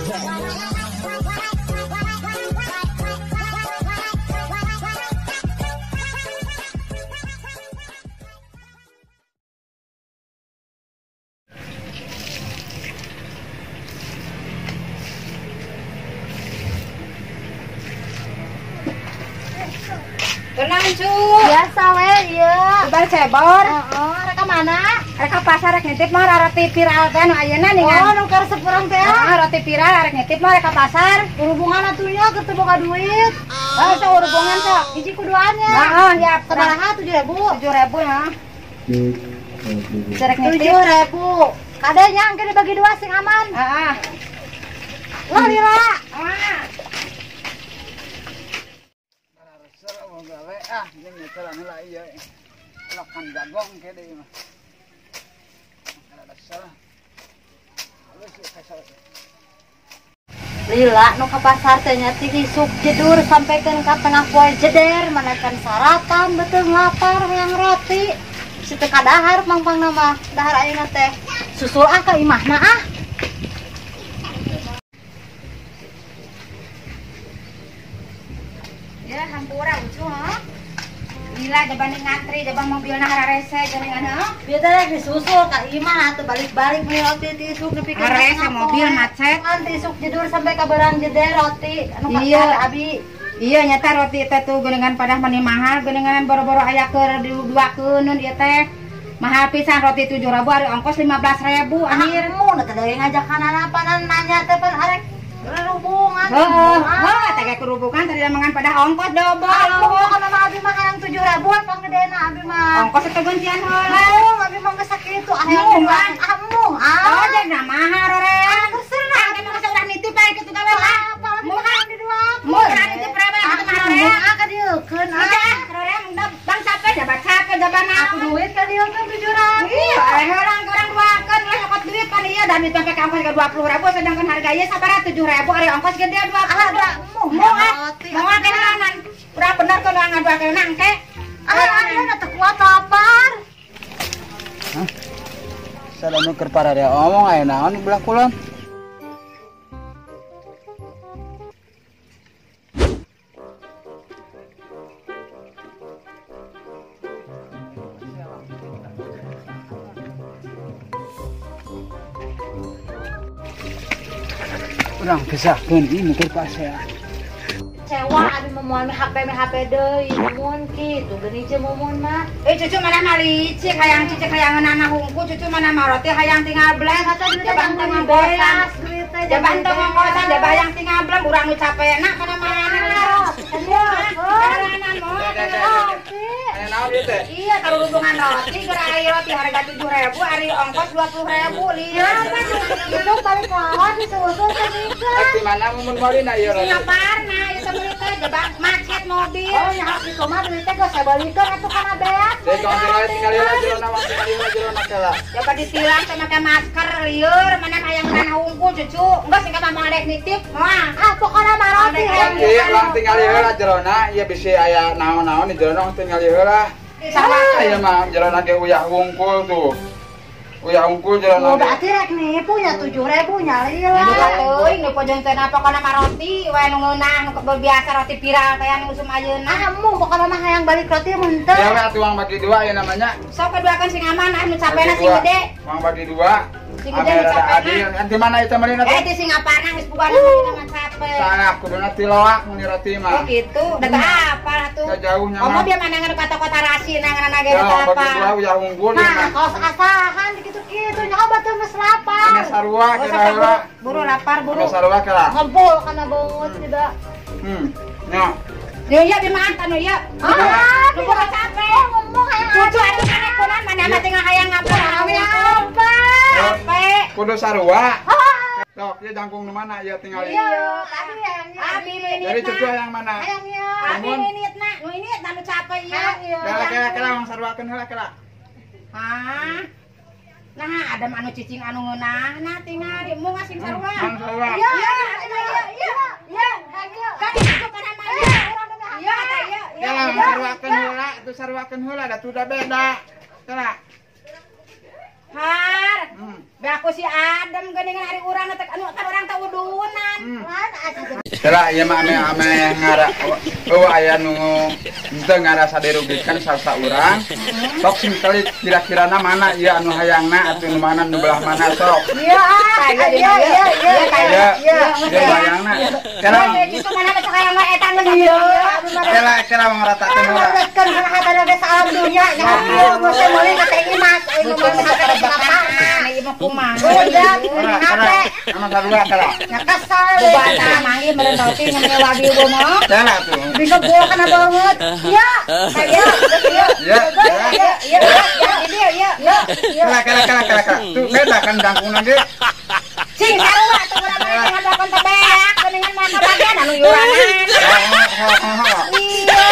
Tenang cu. Biasa we ieu. Bal cebor. Heeh, rek ka mana? Rek ka pasar rek nitip mah roti viral teh nu ayeuna ningan. Oh, nu karesep urang teh. Heeh, roti viral rek nitip mah rek ka pasar. Hubungan atuh nya keur teu boga duit. Oh, so hubungan sok. Hiji kuduannya. Heeh, ya. Sabaraha 7.000? 7.000 ya. Rek nitip 7.000. Kade nya engke dibagi dua sing aman. Heeh. Lah lila. Ah. Ah, jeung nyetelan heula ieu. Lakan jagong ke deui mah. Kada salah. Halus kasar. Lila nu ka pasar teh nya ti isuk jedur sampaikan ka tengah poe jeder manakan sarapan beuteung lapar hayang roti. Si teu kadahar mangpangna mah, dahar ayeuna teh. Susul ah ka imahna ah. Ya hampura ucu ha. Lila jaban ngantri jaban mobilna hararese geuningan heuh. Bieu teh rek disusul ka imah atuh balik-balik meuli roti ti isuk nepi ka hararese mobil macet. Ngantri isuk jedur sampai ka barang jeder roti anu ka iya. Abi. Iya nyata roti teh tuh geuningan padah mani mahal geuningan boro-boro aya keur diduakeun ieu teh. Mahal pisan roti 7.000 ari ongkos 15.000 akhir. Mun teh deui ngajakan apanan nanya teh pan arek kerubungan. Heeh, heeh, teh kerubungan tadi mangan pada ongkos dobol. Ongkos kana mah abi mah hayang 7.000-an panggedena abi mah. Ongkos teh goncian heula. Embung abi mah geus sakitu hayang embung ah. Oh, jeung mahal rorean. Terserah abi mah geus ulah nitip bae kitu gawe lah. Mun hayang Mun nitip berapa kitu mah rorean. Ah ka dieukeun ah. Rorean bang capek jabat capek jaban aku duit ka dieukeun 7.000. Iya, heula urang duakeun ulah nyokot duit pan ieu dan itu sampai ka ongkos 20.000 sedangkan harga ieu sabaraha 7.000 ari ongkos gede 20. Ah, embung ah. Moal kenalan. Urang bener kono ngaduakeun engke. Ah, ayeuna teu kuat lapar. Hah? Sada nu keur pararea omong aya naon di belah kulon? Urang pisahkeun ieu keur pasea. Kecewa abi mah HP deui mun kitu geuning jeung mumun mah. Eh cucu mana mah licik hayang cicik hayang ngeunana hungku cucu mana mah roti hayang tinggal bleng jaban teu ngombosan jaban teu ngombosan jaban hayang tinggal bleng urang nu capena kana mana. Iya karurubungan roti keur ari roti harga 7.000 ari ongkos 20.000 lieur. Itu balik lawan disusul teh mikeun. Di mana mumun meulina ieu roti? Singaparna ieu teh meuli teh jebak macet mobil. Oh nya kitu mah duit teh geus sabalikeun atuh kana beas. Teh tinggal heula jerona mah tinggal heula jerona kela. Coba ditilang teh make masker lieur mana hayang ngeunah hungkul cucu. Enggeus sing ka mah rek nitip moal. Ah pokona mah roti. Lang tinggal heula jerona ieu bisi aya naon-naon di jerona tinggal heula. Ah, ieu mah jerona ge uyah hungkul tuh. Uyah hungkul jerona. Oh, berarti rek nipu nya 7.000 nya lila. Teuing nu pojoan teh pokona mah roti we nu ngeunah nu biasa roti viral teh anu usum ayeuna. Ah, embung pokona mah hayang balik roti mun teu. Ya we atuh uang bagi dua ieu namanya. Sok kaduakeun sing aman ah nu capena sing gede. Uang bagi dua. Sing gede nu capena. Di mana itu meulina teh? Eh di Singaparna geus bukan mah capek. Salah kuduna tiloak meuli roti mah. Oh gitu. Da teu apal atuh. Jauhnya mah. Komo dia mana ngan kota-kota rasi ngan ge teu apal. Bagi dua uyah unggul nah, kos asahan kitu-kitu nya obat teu geus lapar. Ane sarua kira heula. Buru lapar buru. Ane sarua kira. Ngumpul kana beungeut tidak. Nya. Yo ya di mana anu ya. Ah, lu bukan capek ngomong hayang. Cucu atuh kana kunaon mana mah tinggal hayang ngapur capek. Kudu sarua. Sok, ieu jangkung nu mana ieu tinggal. Iya, tadi hayangnya. Abi ini. Dari cucu hayang mana? Hayangnya. Abi ini na, nu ini nu capek ieu. Kela kela wong saruakeun heula kela. Hah? Nah, ada anu cicing anu ngeunah, nah tingali mung ngasing sarua. Iya, iya, iya, iya. Kan itu kana mah. Iya, iya, iya. Kela saruakeun heula, atuh saruakeun heula da tuh da beda. Kela. Har. Be aku si Adam geuningan ari urang teh anu kan urang teh uduna. Kela ieu mah ame ngara eueuh aya nu henteu ngarasa dirugikan salsa urang. Sok sing kali kira-kirana mana ieu anu hayangna atuh nu mana nu belah mana sok. Iya iya iya iya iya. Iya hayangna. Kela kitu mana teh hayang mah eta nu ieu. Kela kela ngaratakeun heula. Ngaratakeun kana hatana geus alam dunya nya kieu geus meuli ka teh Imas aing mah meuli ieu mah kumaha. Udah ngape. Anu sarua kela. Nya kesel. Bubana manggih meureun roti ngan wagi mah. Kela tuh. Bisa gua kana banget. Iya. Iya. Iya. Iya. Iya. Iya. Iya. Kela kela kela kela. Tuh beda kan dangkungna ge. Cing sarua tuh urang mah ngadakan teh beak geuningan mah kabagian anu yuranan. Iya.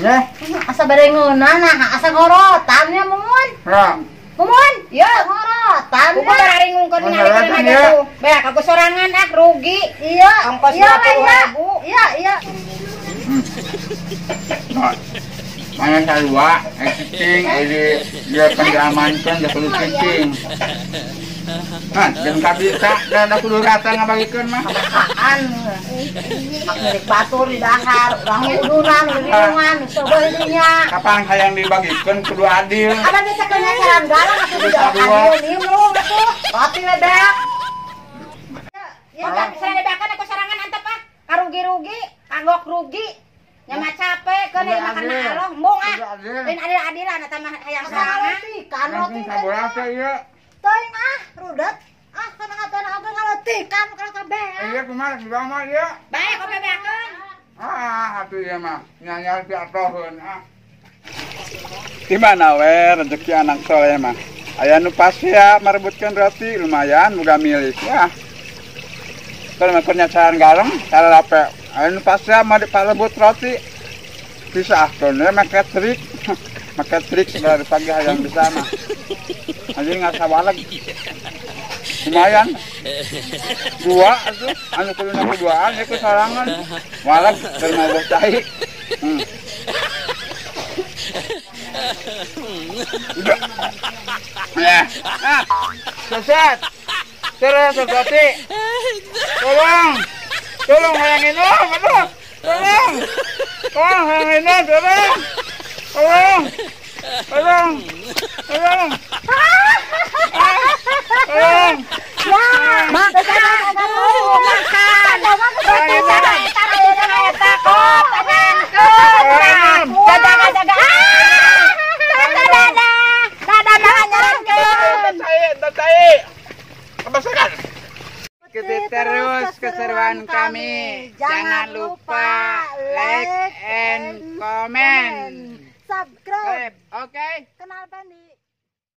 Nya. Asa bade ngeunah nah asa ngorotan nya Mumun. Heeh. Mumun, ya ngorotan. Kumaha bararingungkeun ngalikeun aja tuh. Beak aku sorangan ah rugi. Iya. Ongkos 20.000. Iya, iya. Mana sarua cicing euy dia kan diamankeun da kudu cicing. Nah, jeung kabisa da kudu rata ngabagikeun mah. Apaan? Hak milik batur di dahar, urang uduran, uduran, coba dinya. Kapan hayang dibagikeun kudu adil. Ada bisa kena saran galang atuh di adil nimrung atuh. Roti we beak. Ya bisa dibeakeun aku sorangan antep ah. Karugi-rugi, kagok rugi. Nya mah capek keun ieu makan mah aloh embung ah. Lain adil-adilan eta mah hayang sorangan. Kan roti sabolah teh ieu. Teuing ah, rudet. Ah, kana ngatana oge ngaletikan kana kabeh. Iya kumaha si mah ieu. Bae kopi beakeun. Ah, atuh ieu mah nyanyar ti atoheun ah. Di mana we rezeki anak soleh mah. Aya nu pasea merebutkeun roti lumayan boga milik ya. Kalau mah keur nyacaran gareng, cara rape. Aya nu pasea mah diparebut roti. Bisa ah we make trik. Make trik segala pagi hayang bisa mah. Anjing nggak sawaleg. Lumayan. Dua atuh, anu kuduna kuduaan ieu sorangan. Waleg keur ngobrol cai. Udah. Ya. Ah. Sesat. Terus roti. Tolong. Tolong hayang minum, aduh. Tolong. Tolong hayang minum, tolong. Tolong. Tolong. Tolong. Tolong. Ya, makan. Makan. Ikuti terus keseruan kami. Jangan lupa like and comment. Subscribe. Oke. Kenal Pendi.